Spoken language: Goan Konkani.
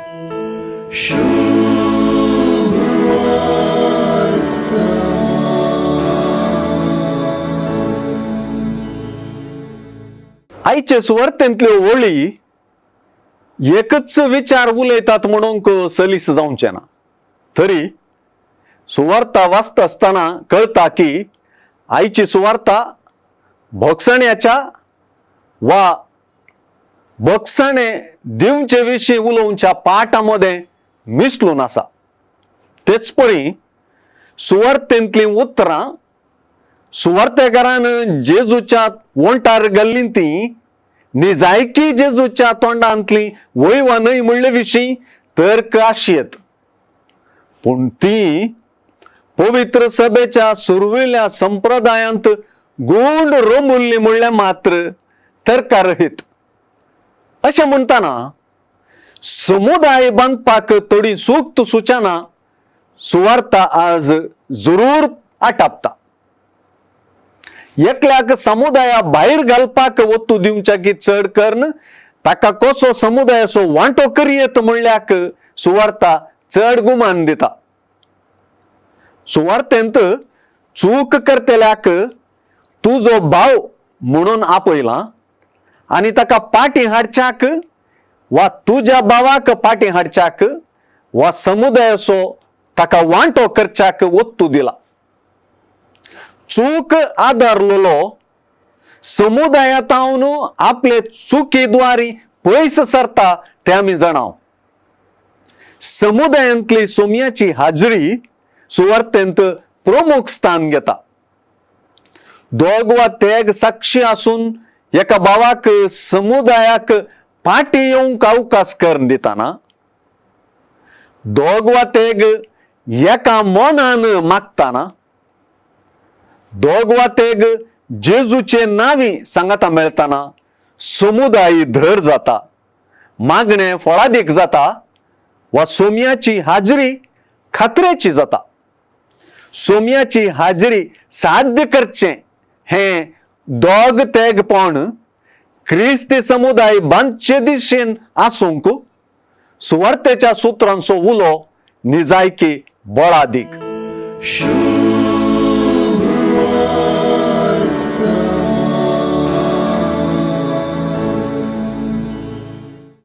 आयचे सुवार्थेंतल्यो वळी एकच विचार उलयतात म्हणूंक सलीस जावचें ना, तरी सुवार्ता वाचता आसतना कळटा की आयची सुवार्ता भोगसण्याच्या वा भोगसणे दिवचे विशीं उलोवच्या पाठां मदें मिसळून आसा. तेच परी सुवार्तेंतलीं उतरां सुवार्तेकारान जेजूच्या वोंटार घाल्लीं तीं निजायकी जेजूच्या तोंडांतली वय वा न्हय म्हणले विशीं तर्क आशयेत, पूण ती पवित्र सभेच्या सुरविल्या संप्रदायांत गूंड रोमुल्ली म्हणल्यार मात्र तर्कारहीत. अशें म्हणटना समुदाय बांदपाक थोडी सूक्त सुचना सुवार्ता आज जरूर आटापता. एकल्याक समुदाया भायर घालपाक वत्तू दिवच्याकी चड करून ताका कसो समुदायाचो वांटो करयेत म्हणल्याक सुवार्ता चड गुमान दिता. सुवार्तेंत चूक करतल्याक तुजो भाव म्हणून आपयला आनी ताका पाटी हाडच्याक वा तुज्या भावाक पाटी हाडच्याक वा समुदायाचो ताका वांटो करच्याक वत्तू दिला. चूक आदारलेलो समुदायातावन आपले चुकी द्वारी पयस सरता तें आमी जाणाव. समुदायांतली सोम्याची हाजरी सुवार्तेंत प्रमुख स्थान घेता. दोग वा तेग साक्षी आसून एका भावाक समुदायाक फाटी येवंक अवकाश करून दिताना, दोग वा तेग एका मनान मागताना, दोग वा तेग जेजूचे नावी सांगाता मेळताना समुदाय धर जाता, मागणें फळादीक जाता वा सोम्याची हाजरी खात्रेची जाता. सोम्याची हाजरी साध्य करचें हें दोग तेगपण क्रिस्ती समुदाय बांदचे दिशेन आसूंक सुवार्तेच्या सुत्रांचो उलो निजायकी बळादीक.